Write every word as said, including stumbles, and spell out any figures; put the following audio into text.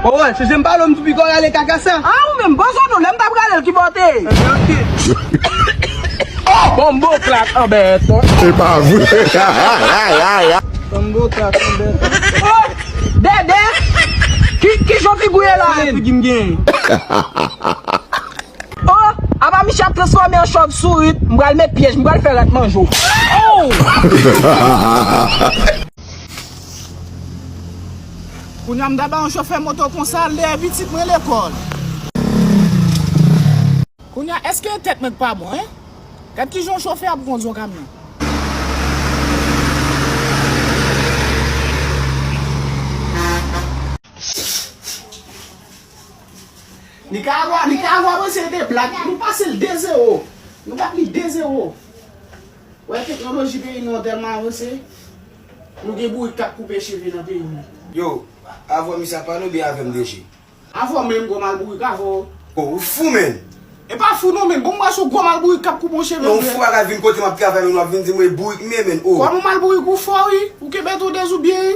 O, wè, se jan m pale w, m tou piko rale kaka sa. A, ou menm, bon zòn non, lè m t ap rale l ki bò w te ye? Ebyen, oke. Bonbo klak an bèton. Se pa vre. Bonbo klak an bèton. O, Dèdè, ki, ki jan figi w ye la menm? Figi m genyen. O, apa misye ap transfòme an chòvsourit, m pral met pyèj, m pral fè rat manje w. O! Kounye a m ta ba yon chofè moto konsa al dèyè pitit mwen lekòl. Kounye a, èske tèt mwen k pa bon, en? Gad kijan yon chofè ap kondui yon kamyon. Nikaragwa, Nikaragwa panse se te blag. Nou pase l de zewo. Nou bat li de zewo. Wè teknoloji peyi nou an tèlman avanse. Nou gen bourik k ap koupe cheve nan peyi nou. Yo, avè misye ap pale oubyen avè m, D J? Avè w menm, gwo malbourik, avè w. O, ou fou, menn. E pa fou non, menn. Bon, m wè se yon gwo malbourik k ap koupe yon cheve. Non, ou fou, a ka vin kote m ap travay, menn, w ap vin di m, wi, bourik m ye, menn. O. Kòman malbourik ou fò, wi? Ou kenbe tou de zou byen, wi?